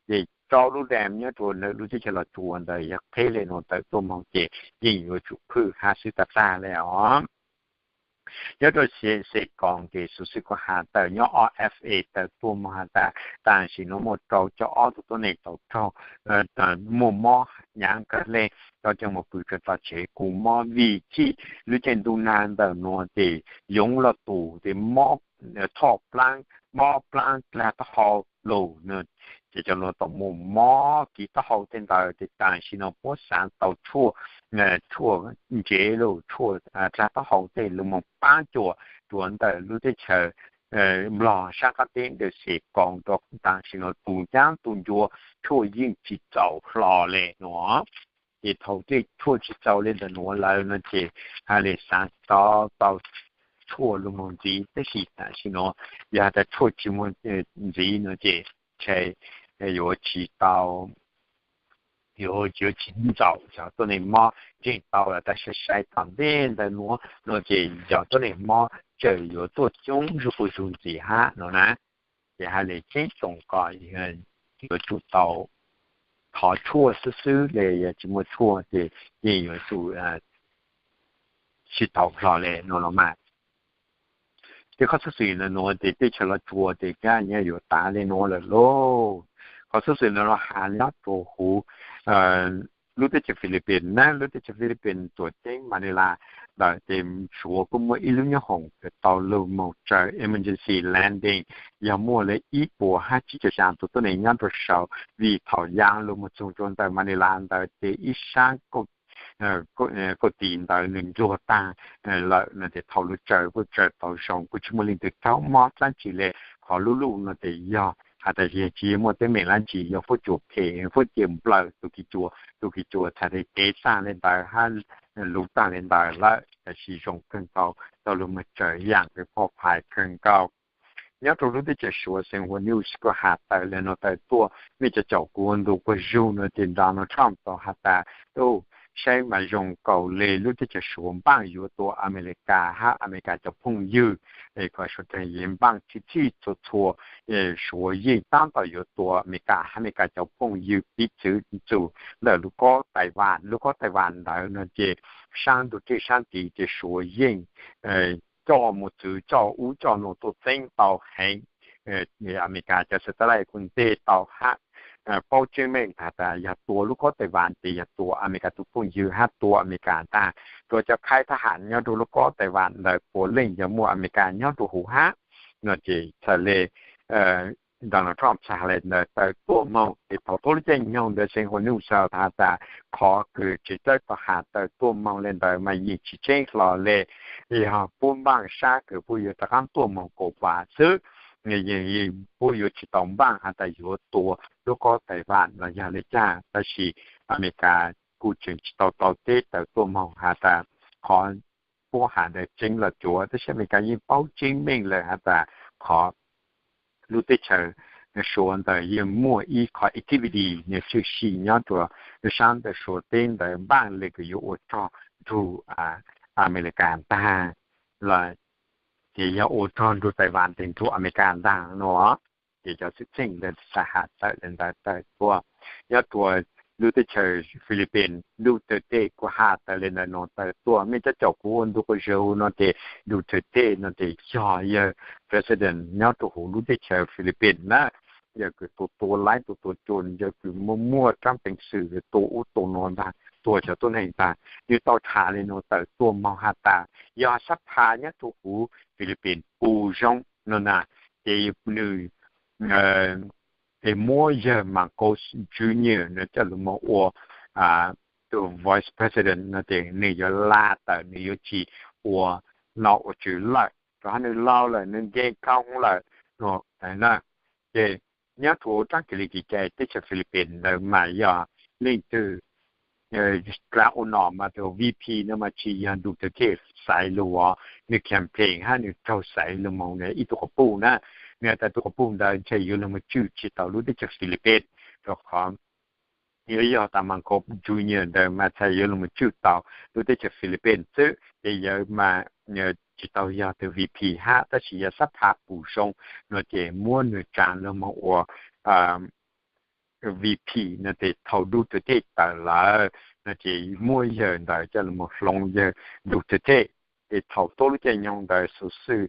Ces rau lub dam nyob rua ntawm lub teb chaws Los Tsuas ntawd yog qheb le nuav tawm tuaj moog ces yeej yuav tsum phwj hab xwb tag tag le os. Nyob rua Xees Koos ces xuv xwm kuv has tawm nyob ob F A tawm tuaj moog has tas tam sim nuav muaj rau caug ob tug tuab neeg tau raug, muaj mob hnyav kawg le, rau caag moog pw rua tog tsev kuj mob vim txhij lub caij ntuj nag ntawm nuav ces yoov loj tus ces mob thoj plaab mob plab dlaag taub hau lug no, ces cov nuav tau moog mob kiv taub hau tej ntawd ces tam sim no puab xaav tau tshuaj, tshuaj ntsev lug, tshuaj dlaag taub hau tej lug moog paab cuam rua ntawm lub teb chaws Nplog saab qaab teb ntawd xwb, koom rua tam sim no tus ncaab tus ncua tshuaj yeej tsis txaus hlo le nuav. Ces thaum tej tshuaj tsis txaus le ntawm nuav lawm no ces hab le xaav tau, tau tshuaj lug moog ntxiv, tab sis tam sim no yog tas tshuaj tsis muaj ntxiv no ces ntshe yuav tsis tau, yuav tsis ntxaus cov tuab neeg mob. Ntseeg tau tas sai sai tom ntej ntawm nuav no ces cov tuab neeg mob tseem yuav tuaj coob zuj quas zug ntxiv hab no na. Ces hab le ceeb toom kom yuav tsum tau thov tshuaj xwb xwb le, yog tsis muaj tshuaj ces yeej yuav tsum tsis tau hlo le no los mas. Ces qhov xov xwm nuav ces teb chaws Los Tsuas ces kab nyab yuav tav le nuav lawm lauj. Qhov xov xwm nuav los has nyob rua huv lub teb chaws Philippines na, lub teb chaws Philippines tuam ceeb Manila ntawd ces Suav kuj muaj ib lub nyoob hoom tau lug moog tsaws emergency landing, yog muaj le ib puas hab tsib caug xyaa tus tuab neeg nyob rua sau, vim thaum yaa lug moog txug rua ntawm Manila ntawd ces ib saab kauj tis ntawd nwg ntsuag taag lawm no ces thaum lug tsaws kuj tsaws tau zoo, kuj tsis muaj leej twg raug mob dlaab tsi le. Qhov lub luj no ces yog has tas yog tsis muaj teeb meem dlaab tsi, yog fuab cua phem, fuab cua nplawm tus kws cua, tus kws cua txhais tes kev taag le ntawd hab lug taag le ntawd lawm, tab sis zoo kawg nkaus tau lug moog tsaws yaam kws poj phais kawg nkaus. Nyob rua lub teb chaws Suav, Xinhua News kuj has tawm le nuav tawm tuaj, mej cov caum kuv ua ntu quas zug no ces Donald Trump tau has tas, saib mas zoo nkaus le lub teb chaws Suav npaaj yuav tua Amelikas hab Amelikas cov phooj ywg, es kom suav dlawg yeej npaaj txhij txhij txhua txhua. Suav yeej taab tom yuav tua Amelikas hab Amelikas cov phooj ywg, piv txwv txug ntawm lub kob Taiwan. Lub kob Taiwan ntawd no ces saab ntuj txhij saab tid ces Suav yeej coj mos txwv coj ub coj nuav tuaj txeeb tau heev. Amelikas cov satellite kuj nteg tau hab paub tseeb meej has tas yog tua lub kob Taiwan ces yog tua Amelikas tus phooj ywg hab tua Amelikas ntag. Rua cov khaib thab ham nyob rua lub kob Taiwan ntawd puav leej yog muaj Amelikas nyob rua huv hab no ces txhad le Donald Trump txhad le ntawd tawm tuaj moog ces thaum tuab lub caij nyoog ntawd Xinhua News has tas qhov kws tseem txawj tau has tawm tuaj moog le ntawd mas yeej tsis tseeb hlo le, yog puab npaaj sab kws puab yuav rov qaab tuaj moog kaum pas xwb, puab yuav tsis tau npaaj has tas yuav tua lub kob Taiwan los yog le caag. Tab sis Amelikas kuj tseem tsis tau tau teb tawm tuaj moog has tas qhov puab has ntawd tseeb los cuav, tab sis Amelikas yeej paub tseeb meej lawm has tas qhov lub teb chaws Suav ntawd yeej muaj ib qhov activity nwg tshwm sim nyob rua saab ntawm Suav teb ntawd npaaj le kws yuav ua rog nrug Amelikas ntag, los ces yog ua rog nrug Taiwan tes nrug Amelikas ntag no. Ces cov xwm txheej ntawd txhad has tawm le ntawd tawm tuaj. Nyob rua lub teb chaws Philippines, Duterte kuj has tawm le ntawd no tawm tuaj. Mej cov caum kuv ua ntu quas zug no ces Duterte no ces yog yawg president nyob rua huv lub teb chaws Philippines na, yawg kws tua tua laib tua tua cua, yawg kws muaj muaj raab peev xwm tua ub tua nuav ntag, tua cov tuab neeg ntag. Nwg tau tham le nuav tawm tuaj moog has tas yog xab pha nyob rua huv Philippines pum zoo no na, ces nwg es muab yawg Marcos Junior no coj lug moog ua tus vice president no ces nwg yuav laj tawm, nwg yuav tsis ua nom ua tswv lawm, rau qhov nwg laug lawm, nwg nkeeg koob lawm no na. Ces nyob rua raab kis li kis cai teb chaws Philippines ntawd mas yog leej twg dlaa ua nom mas tus VP no mas tsis yog Duterte xaiv lug os, nwg campaign hab nwg raug xaiv lug moog ib tug quas puj na. Nwg has tas tug quas puj ntawd ntshe yuav lug moog tswj tsis tau lub teb chaws Philippines, rau qhov yuav yog tas Marcos Junior ntawd mas txhad yuav lug moog tswj tau lub teb chaws Philippines xwb, ces yawg mas tsis tau yog tus VP hab, tab sis yog xab pha pum zoo no ces muab nwg tsaa lug moog ua VP no ces thaum Duterte tawm lawm no ces muab yawg ntawd coj lug moog hloov yawg Duterte. Ces thaum tuab lub caij nyoog ntawd xuv xwm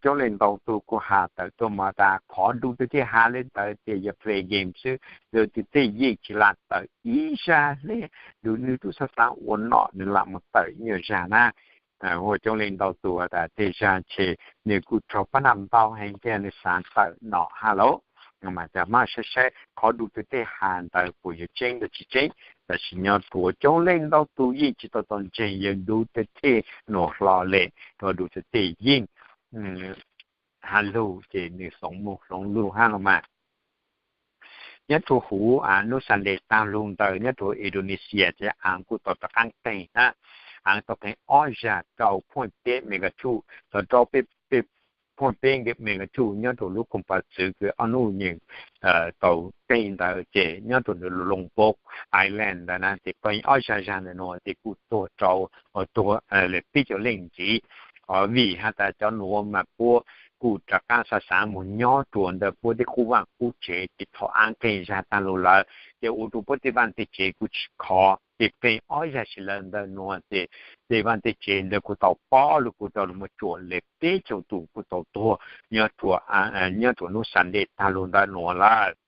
coob leej ntau tug kuj has tawm tuaj moog tas qhov Duterte has le ntawd ces yog play game xwb, Duterte yeej tsis lam tawm ib zag le, nwg tub xaav xaav ua nom nwg lam moog tawm ib nyuag zag na. ua coob leej ntau tus tas tej zag ces nws kuj raug pab naj npau heev thiab nws xav tawm no hab lauj. Mas cas maj saib saib qhov du tus tej has ntawd puas yuav tseeb los tsis tseeb, tab sis nyob rua coob leej ntau tus yeej tsis tau tau ntseeg yawg du tus tej nuav hlo le, rua du tus tej yeej has lug ces nws xoom moog hloov lug hab los mas. Nyob rua huv hnub Sunday taag lug ntawd nyob rua Indonesia ces aav kuj tau rov qaab qeeg hab, aav tau qeeg ob zag rau point peb megahertz, tau rau peb point peb megahertz nyob rua lub koom pas txwv kws ob nub nyem tau qeeg ntawd ces nyob rua ntawm Lombok Island ntawd na ces qeeg ob zag zag ntawm nuav ces kuj tuag rau, tuag le peb caug leej ntxiv. Vim has tas cov nuav mas puab kuj rov qaab xav xav moog nyob rua ntawm puab tej qub vaaj qub tsev ces thaum aav qeeg zag taag lug lawm ces ua rua puab tej vaaj tej tsev kuj tsis khov ces qeeg ob zag tsi lawm ntawm nuav ces tej vaaj tej tsev ntawd kuj tau pob lug kuj rau lug moog tsuam le peb caug tus kuj tau tuag nyob rua, nyob rua hnub Sunday taag lug ntawm nuav lawm.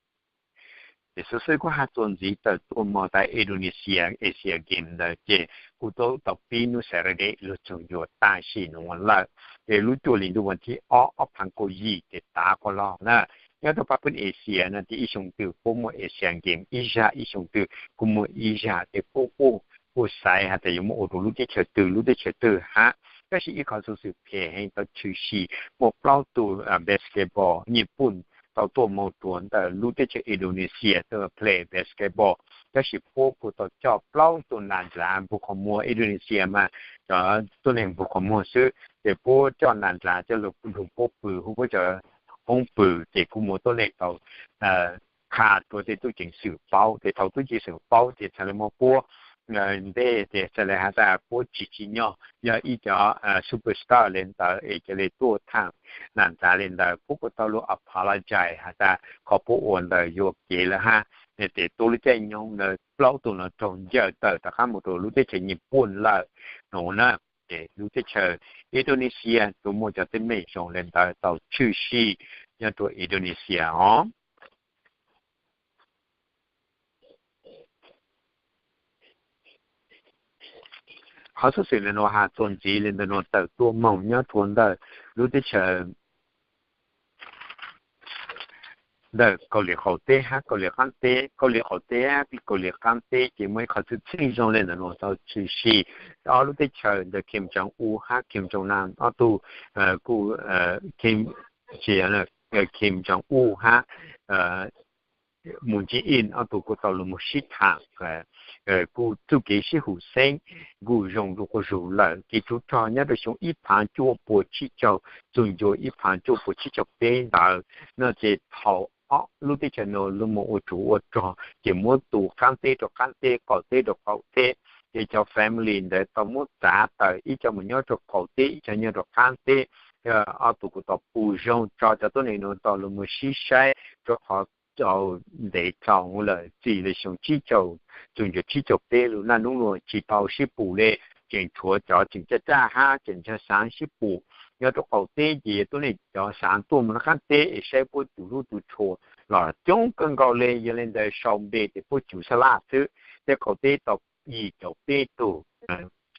Ces xov xwm kuj has txuas ntxiv tawm tuaj moog tas Indonesia Asian Games ntawd ces kuj tau pib hnub Saturday lug txug yuav tam sim nuav lawm. Ces lub cuaj hli ntuj vas thib ob ob phav kaum yim ces tav quas log na. Nyob rua Papua Asia no ces ib xyoo twg puab muaj Asian Games ib zag, ib xyoo twg kuj muaj ib zag ces puab kuj xaiv has tas yuav muab ua rua lub teb chaws twg lub teb chaws twg hab. Tab sis ib qhov xov xwm phem heev tau tshwm sim muaj plaub tug basketball Nyij Pooj tau tuaj moog rua ntawm lub teb chaws Indonesia tuaj play basketball, tab sis puab kuj tau coj plaub tug nas nrav npug qhov muag. Indonesia mas cov tuab neeg npug qhov muag xwb ces puab coj nas nrav coj lug nrug puab pw huv puab cov hoob pw ces kuj muaj tuab neeg tau qha rua tej tub ceev xwm paub ces thaum tub ceev xwm paub ces txhad le muab puab ntej ces txhad le has tas puab tsis tsim nyog yog ib cov superstar le ntawd es ca le tuaj thaam nas nrav le ntawd. Puab kuj tau lug apologize has tas qhov puab ua ntawd yuam kev lawm hab, ces tuab lub caij nyoog ntawd plaub tug no raug ncaws tawm rov qab moog rua lub teb chaws Nyij Pooj lawm no na. Ces lub teb chaws Indonesia tau muaj cov teeb meem zoo le ntawd tau tshwm sim nyob rua Indonesia os. Qhov xov xwm le nuav has txuas ntxiv le ntawm nuav tawm tuaj moog nyob rua ntawm lub teb chaws ntawm Kaus Lim Qaum Teb hab Kaus Lim Qaab Teb. Kaus Lim Qaum Teb hab Kaus Lim Qaab Teb ces muaj ib qhov txwm txheej zoo le ntawm nuav tau tshwm sim. Ob lub teb chaws ntawm Kim Jong Un hab Kim Jong Nam ob tug, kuj Kim, Kim Jong Un hab Moon Jae-in ob tug kuj tau lug moog sib thaam, kuj txuj kev sib hum xeeb kuj zoo dlua quas zug lawm. Kev tsov rog nyob rua xyoo ib phav cuaj puas tsib caug txug ncua ib phav cuaj puas tsib caug peb ntawd no ces thaum ob lub teb chaws nuav lug moog ua tsov ua rog ces muab tu qaab teb rua qaab teb, qaum teb rua qaum teb, ces cov family ntawd tau muab txav tawm, ib co moog nyob rua qaum teb, ib co nyob rua qaab teb. Ob tug kuj tau pum zoo tso cov tuab neeg nuav tau lug moog sib saib rua qhov tau ntev dlhau lawm, txij le xyoo tsib caug txug ncua tsib caug peb lug naj nub nuav tsis tau sib pum le, tseem tshuav cov tseem caj caj hab tseem ntshaw xaav sib pum. Nyob rua qaum teb ces yog tuab neeg cov xaav tuaj moog rua qaab teb es saib puab cov lub tu tshua los coob kawg nkaus le, yog le ntawd sau npe ces puab cov sab laj xwb. Tej qaum teb tau yim caum peb tug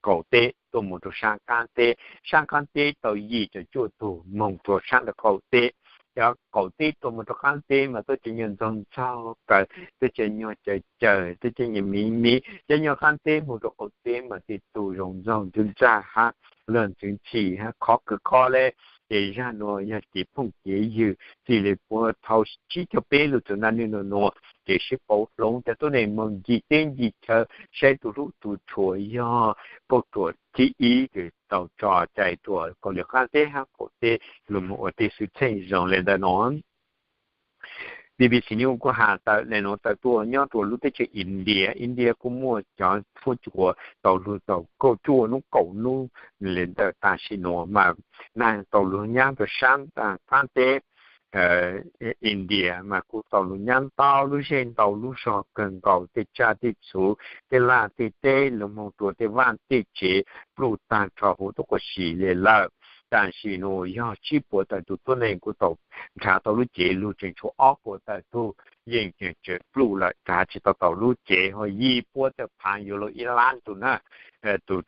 qaum teb tuaj moog rua saab qaab teb, saab qaab teb tau yim caum cuaj tug moog rua saab ntawm qaum teb. Cov qaum teb tuaj moog rua qaab teb mas tuaj cov nyuag ntxaug ntxaug kawg, tuaj cov nyuag cawv cawv, tuaj cov nyuag miv miv, cov nyuag qaab teb moog rua qaum teb mas tej tug zoo ntxaug ntxwg ntsaj hab luag ntxwv ntxhi hab khov kawg khov le. Ces zag nuav yog kev phooj kev ywg txij le puag thaum tsib caug peb lug txug naj nub nuav nuav, ces sib pauv hloov cov tuab neeg moog ncig teb ncig chaw saib tu hlub tu tshua, yog kauj ruam thib ib kws tau tso cai rua Kaus Lim Qaab Teb hab qaum teb lug moog ua tej xwm txheej zoo le ntawm nuav. B B C News kuj has tawm le nuav tawm tuaj nyob rua lub teb chaws India, India kuj muaj cov fuab cua tau lug tau kaum cuaj nub kaum nub le ntawm tam sim nuav mas naag tau lug nyab rua saab qaab teb India mas kuj tau lug nyab ntau lub zej ntau lub zog kawg nkaus, tej tsaj tej txhu, tej laj tej teb, lug moog rua tej vaaj tej tsev pluj taag nrho huv tuab quas si le lawm. Tam sim nuav yog tsib puas tawm tus tuab neeg kuj tau nrhav tau lub cev, lug tseem tshuav ob puas tawm tug yeej tseem pluj lawm nrhav tsis tau tau lub cev, ho yim puas tawm phaav yuav luag ib lab tug na. Tus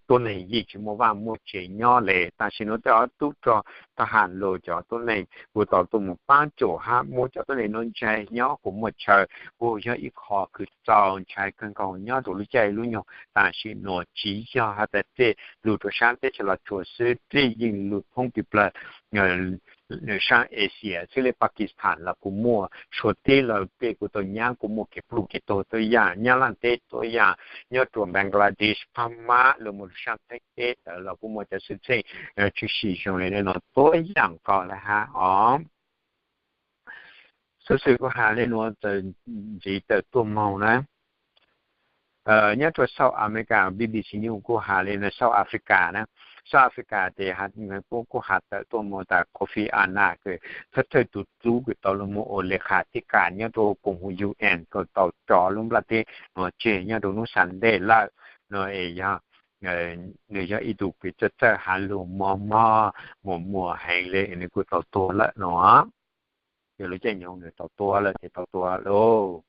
tuab neeg yeej tsis muaj vaj muaj tsev nyob le. Tam sim nuav tej ob tub rog thab ham los cov tuab neeg kuj tau tuaj mus paab cuam hab muab cov tuab neeg nuav ntsaig nyob kuj muaj chaw, kuj yog ib qho kws txaus ntshai kawg nkaus nyob rua lub caij lub nyoog tam sim nuav. Tsis yog has tas tej lug rua saab teb chaws Los Tsuas xwb, tej yeej lug thoob ti plawg saab Asia xwb le. Pakistan los kuj muaj, Suav teb lawm tej kuj tau nyab kuj muaj kev pluj kev tuag tuab yaam, Nyab Laj teb tuab yaam, nyob rua Bangladesh, Phamab los mus saab Thaib teb tawm los kuj muaj cov xwm txheej tshwm sim zoo le nuav tuab yaam nkaus le hab os. Xuv xwm kuj has le nuav txawm ntxiv tawm tuaj moog na. Nyob rua South America, B B C News kuj has le nuav, South Africa na, South Africa tes kuj has tawm tuaj moog tas Kofi Annan kws thawj thawj tug tub kws tau lug moog ua le qha teb kas nyob rua koom haum U N kws tau tso lub nplaj teb nuav tseg nyob rua nub Sunday lawm no es yog nwg yog ib tug kws txawj txawj has lug mog mog muag muag heev le, nwg kuj tau tuag lawm no. Yog lub caij nyoog nwg tau tuag lawm ces tau tuag lauj.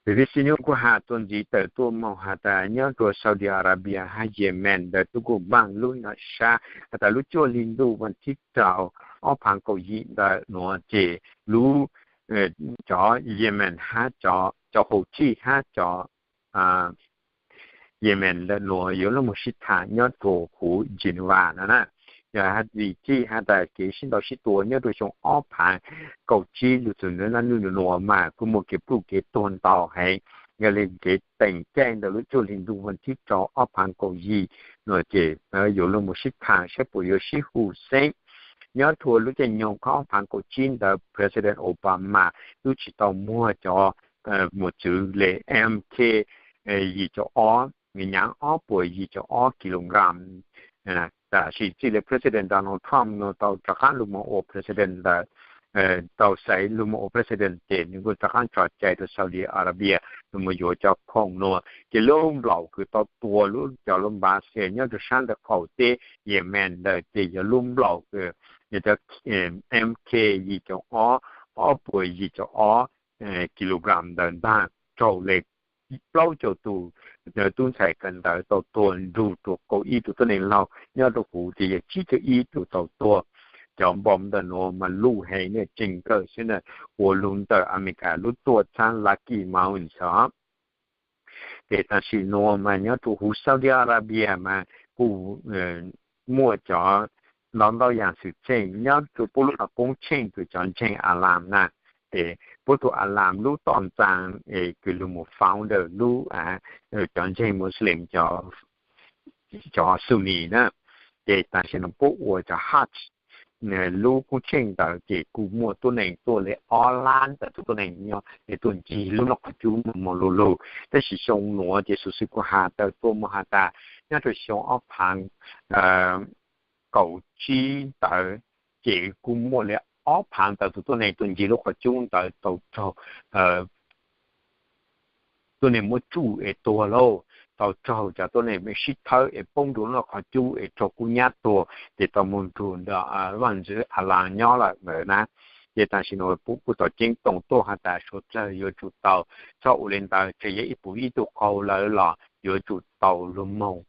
B B C News kuj has txuas ntxiv tawm tuaj moog has tas nyob rua Saudi Arabia hab Yemen ntawd tub kuj npaaj lub nyom sab has tas lub cuaj hli ntuj vas thib rau ob phaav kaum yim ntawm nuav ces lub, cov Yemen hab cov Houthi hab cov Yemen ntawm nuav yuav lug moog sib thaam nyob rua huv Geneva no na. Yog has tas txij has tas kev sib ntaus sib tua nyob rua xyoo ob phaav kaum tsib lug txug nuav mas kuj muaj kev pluj kev tuag ntau heev. Yog le kev teem caij ntawm lub cuaj hli ntuj vas thib rau ob phaav kaum yim no ces yuav lug moog sib thaam saib puas yuav sib hu xeeb. Nyob rua lub caij nyoog ob phaav kaum tsib ntawd President Obama lub tsis tau muag cov mos txwv le M K yim caum ob, nyaav ob puas yim caum ob kilogram. Tam sis txij le President Donald Trump nuav tau rov qaab lug moog ua President ntawd, tau xaiv lug moog ua President ces nwg kuj rov qaab tso cai rua Saudi Arabia lug moog yuav cov khoom nuav. Ces lub nplaum kws tau tua lub cov lub npav xia nyob rua saab ntawm qaum teb Yemen ntawd ces yog lub nplaum kws yog cov M K yim caum ob, ob puas yim caum ob kilogram ntawd ntag, raug le plaub caug tus tub ntxhais kawm ntawv tau tuag nrug rua kaum ib tug tuab neeg laug nyob rua huv ces yog tsib caug ib tug tau tuag. Cov npau ntawm nuav mas luj heev na, tseem kawm xwb na, ua lug ntawm America lub tuaj txhab Lucky Mountain os. Ces tam sim nuav mas nyob rua huv Saudi Arabia mas kuj muaj cov ntau ntau yaam xwm txheej nyob rua puab lub qhov koob tsheej kws cov ntseeg Alam na. Ces puab tug Alam lub toj ntxaa es kws lug mus founder lub cov ntseeg Muslim, cov Sunni na. Ces tam sim nuav puab ua cov Hajj lub koob tsheej ntawd ces kuj muaj tuab neeg tuaj le ob lab ntawm tug tuab neeg nyob es tuaj ncig lub noj qhov cub moog moog lug lug. Tab sis xyoo nuav ces xuv xwm kuj has tawm tuaj moog has tas nyob rua xyoo ob phaav kaum tsib ntawd ces kuj muaj le ob phaav ntawm tug tuab neeg tuaj ncig lub qhov cub ntawd tau raug tuab neeg muab tsuj es tuag lauj, tau raug cov tuab neeg sib thawb es poob nrug lub noj qhov cub es raug kub nyab tuag ces tau moog nrug ntawm vaaj ntxwv Alam nyob lawm ntawd na. Ces tam sim nuav puab kuj tau ceeb toom tuaj has tas suav dlawg yuav tsum tau txhob ua le ntawd, tseem yog ib puv ib tug qau lawm los yuav tsum tau lug moog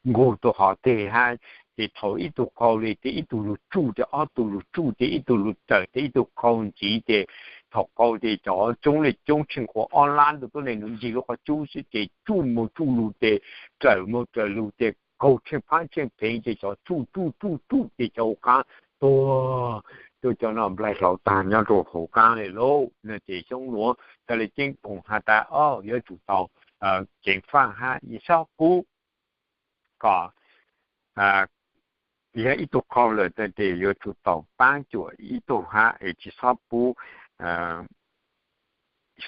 nkaug tug hov teg hab. Ces thaum ib tug qau le tes ib tug lug tsuj, tes ob tug lug tsuj, tes ib tug lug tawm, tes ib tug qau ntxiv, ces thaum qau tes cov coob le coob tsheej qhuav ob lab ntawm tuab neeg nuav ncig lub qhov cub xwb ces tsuj moog tsuj lug tes, raws moog raws lug tes, kaug tsheej phaab tsheej pheev ces cov tsuj tsuj tsuj tsuj ces cov hauv qaab tuag, tuag cov no nplaig hlauv taag nyob rua hauv qaab le lauj. No ces xyoo nuav tau le ceeb toom has tas o yuav tsum tau ceev faaj hab tsis txhob pub kom yog ib tug qau lawm tes yuav tsum tau paab cuam ib tug hab es tsis txhob pub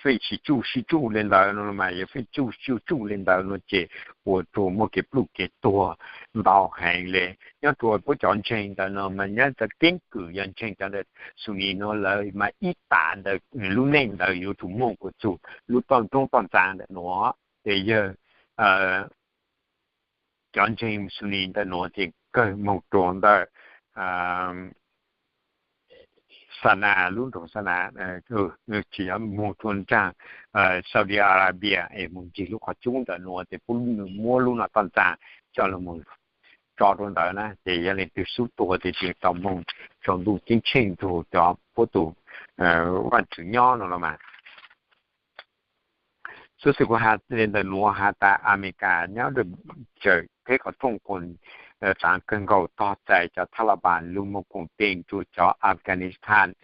feej sib tsuj sib tsuj le ntawd no mas yog feej tsuj tsuj tsuj le ntawd no ces ua rua muaj kev pluj kev tuag ntau heev le. Nyob rua puab cov ntseeg ntawd no mas nyob cov keeb kwm yog ntseeg cov ntawm Sunni no lawv mas ib tas ntawd lub neej ntawd yuav tsum moog kuas txug lub toj roob toj ntxaa ntawm nuav. Ces yog cov ntseeg Sunni ntawm nuav ces kawg moog rua ntawm Xana, lub nroog Xana, tsis yog, mus rua nraag Saudi Arabia es mus ncig lub qhov cub ntawm nuav tes puab muab lub no toj ntxas coj lug tso rua ntawd na, ces yog leej twg xub tua tes tseem tau moog tsaus ntuj ceeb tsheej rua cov puab tus vaaj tswv nyob no los mas. Xuv xwm kuv has le ntawm nuav has tas Amelikas nyob rua tseem qheb qhov rooj koom tsaav kawg nkaus tog txais cov Taliban lug moog koom tes rua cov Afghanistan.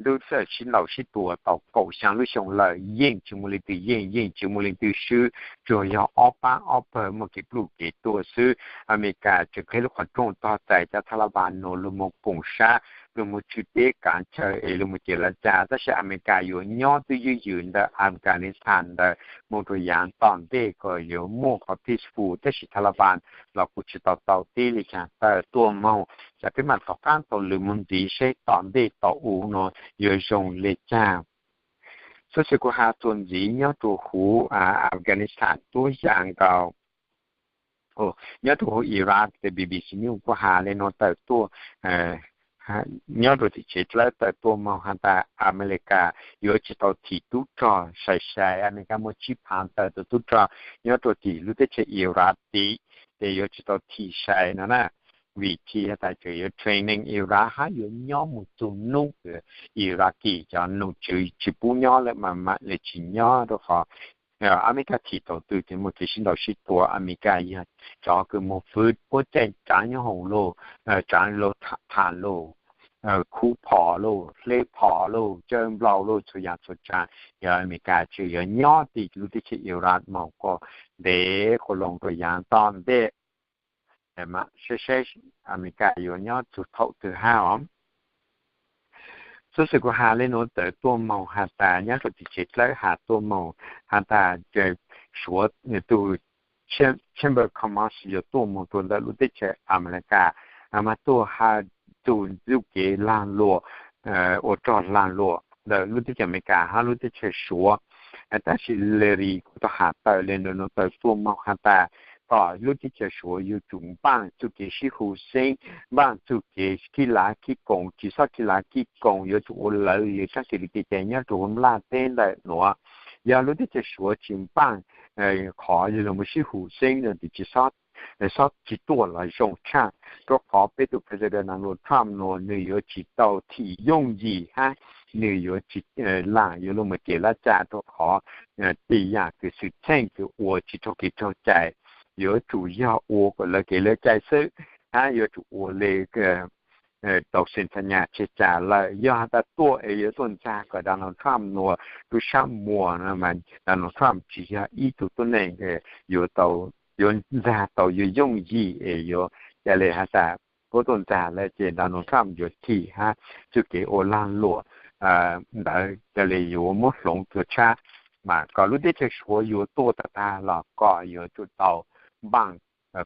Lub sij hawm sib ntaus sib tua tau kaum xyaa lub xyoo lawm, yeej tsis muaj leej twg yeej, yeej tsis muaj leej twg swb, tsuas yog ob pab ob pawg muaj kev pluj kev tuag xwb. Amelikas tseem qheb lub qhov rooj tog txais cov Taliban nuav lug moog koom sab, lug moog tswj teb kaav chaw es lug moog cev laj caj, tab sis Amelikas yuav nyob twj ywm ywm ntawm Afghanistan ntawd moog rua yaav tom ntej kom yuav muaj qhov peaceful, tab sis Taliban los kuj tsis tau tau tib li caag tawm tuaj moog. Ces peb maam tom qaab tau lwm moog ntxiv seb tom ntej tom u no yuav zoo le caag. Xuv xwm kuv has txuas ntxiv nyob rua huv Afghanistan tuab yaa nkaus, nyob rua huv Iraq tes B B C News kuj has le nuav tawm tuaj, nyob rua tim tsev dlawb tawm tuaj moog has tas Amelikas yuav tsis tau thim tub rog sai sai, Amelikas muaj tsib phaav tawm tus tub rog nyob rua tim lub teb chaws Iraq tid, ces yuav tsis tau thim sai no na. Vim tsis has tas tseem yuav training Iraq hab yuav nyob mus txug nub Iraqi cov nom tswv tsis pub nyob lawm mas mam le tsis nyob rua qhov Amelikas thim tau twg ces muaj kev sib ntaus sib tua. Amelikas yog cov kws moog fwv puab caij tsaav nyob hoom lauj, tsaav lauj, tham lauj, khuv phom lauj, hleb phom lauj, cawj nplau lauj, txhua yaam txhua tsaav. Yog Amelikas tseem yuav nyob tim lub teb chaws Iraq moog kom ntev quas loo rua yaav tom ntej, saib saib Amelikas yuav nyob txug thaum twg hab os. Xuv xwm kuv has le nuav tawm tuaj moog has tas nyob rua tim tsev dlawb has tuaj moog has tas Suav tug Chamber Commerce yuav tuaj moog rua ntawm lub teb chaws Amelikas, mas tuaj has txug txuj kev laag luam, ua rog laag luam ntawm lub teb chaws Amelikas hab lub teb chaws Suav. Tab sis Larry kuj tau has tawm le nuav tawm tuaj moog has tas kom lub teb chaws Suav yuav tsum npaaj txuj kev sib hu xeeb, npaaj txuj kev khib lav khib koom, tsis xob khib lav khib koom, yuav tsum ua lawv le sab xws li kev cai nyob rua huv nplaj teb ntawm nuav. Yog lub teb chaws Suav tsis npaaj qhov yog lug moog sib hu xeeb no tes tsis xob tsis tuaj los zoo tshaaj, rua qhov peb tug President Donald Trump nuav nwg yuav tsis tau thim yooj yim hab nwg yuav tsis laam yuav lug moog cev laj caj rua qhov tej yaam kws xwm txheej kws ua tsis raug kev raug cai, yuav tsum yog ua kom lawv kev lawv cai xwb, hab yuav tsum ua le tau xeem txha nyas tseg cas lawm. Yog has tas tuaj es yuav tuaj ntxag kom Donald Trump nuav tub sab muag no mas Donald Trump tsis yog ib tug tuab neeg yuav ntxag tau yuav yooj yim es yuav ca le has tas puab tuaj ntxag lawm ces Donald Trump yuav thim hab txuj kev ua laag luam ntawd ca le yuav muab hloov tuag tshab, mas kom lub teb chaws Suav yuav tuaj tag tag los kom yuav tsum tau npaaj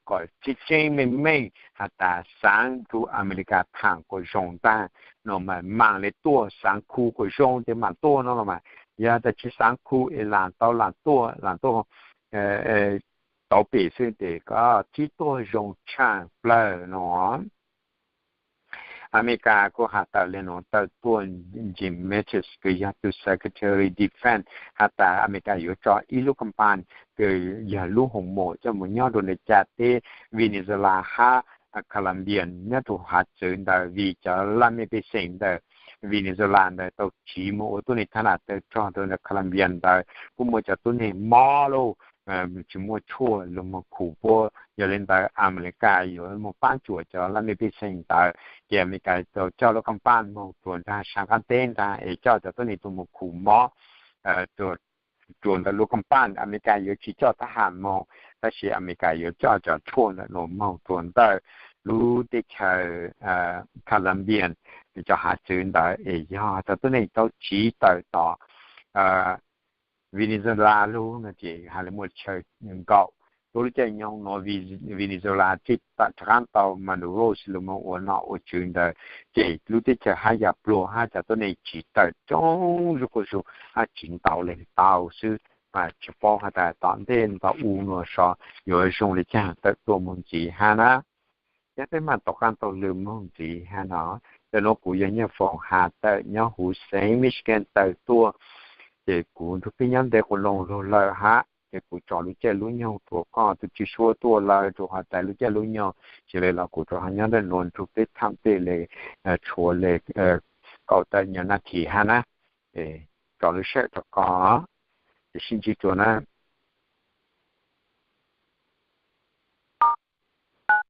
kom tseeb tseeb meej meej has tas xaav rua Amelikas thaam kuas zoo ntag no mas maam le tuaj, xaav khu kuas zoo tes maam tuaj no los mas. Yog tas tsis xaav khu es laam tau laam tuaj, laam tuaj tauv pem xwb tes koj tib tuaj zoo tshaaj plawg no. Amelikas kuj has tawm le nuav tawm tuaj, Jim Mattis kws yog tug Secretary Defense has tas Amelikas yuav tso ib lub company kws yog lub hoos mom coj mus nyob rua ntawm caj teb Venezuela hab Colombia nyob rua hav txwv ntawd, vim cov laj mej pej xeem ntawm Venezuela ntawd tau tsiv moog ua tuab neeg thab nam tawg rog rua ntawm Colombia ntawd, kuj muaj cov tuab neeg mob lauj, tsis muaj tshuaj lug moog khum puab. Yog le ntawd Amelikas yuav moog paab tsuam cov laj mej pej xeem ntawd, ces Amelikas tau coj lub company moog rua nraag sab qaab teb nraag es coj cov tuab neeg tuaj moog khum mob rua ntawm lub company. Amelikas yuav tsis coj thab ham moog, tab sis Amelikas yuav coj cov tshuaj ntawm nuav moog rua ntawm lub teb chaws Colombia cov hav txwv ntawd es yog cov tuab neeg tau tsiv tawm tom Venezuela lug no ces has le muaj chaw nkaum. Tuab lub caij nyoog nuav Venezuela txij rov qaab tau Maduro lug moog ua nom ua tswv ntawd, ces lub teb chaws hab yam pluag hab cov tuab neeg tsiv tawm coob zuj quas zug hab tsiv ntau leej ntau xwb, mas tsis paub has tas tom ntej tom u nuav so yuav zoo le caag tawm tuaj moog ntxiv hab na. Yog peb maam tom qaab tau lwm moog ntxiv hab no. Ntawm nuav kuv yog Nyiaj Foom has tawm nyob huv xeev Michigan tawm tuaj, ces kuv nrug peb nyob ntev quas loos lug lawm hab, ces kuv tso lub caij lub nyoog rua koj tug tsi suab tuaj lawm rua has tas lub caij lub nyoog, ces le los kuv rua ho nyob ntawm nuav nrug peb thaam peb le tshuav le kaum tawm nyuag nas this hab na, tso lub sij hawm rua koj, ces sib ntsib dlua na.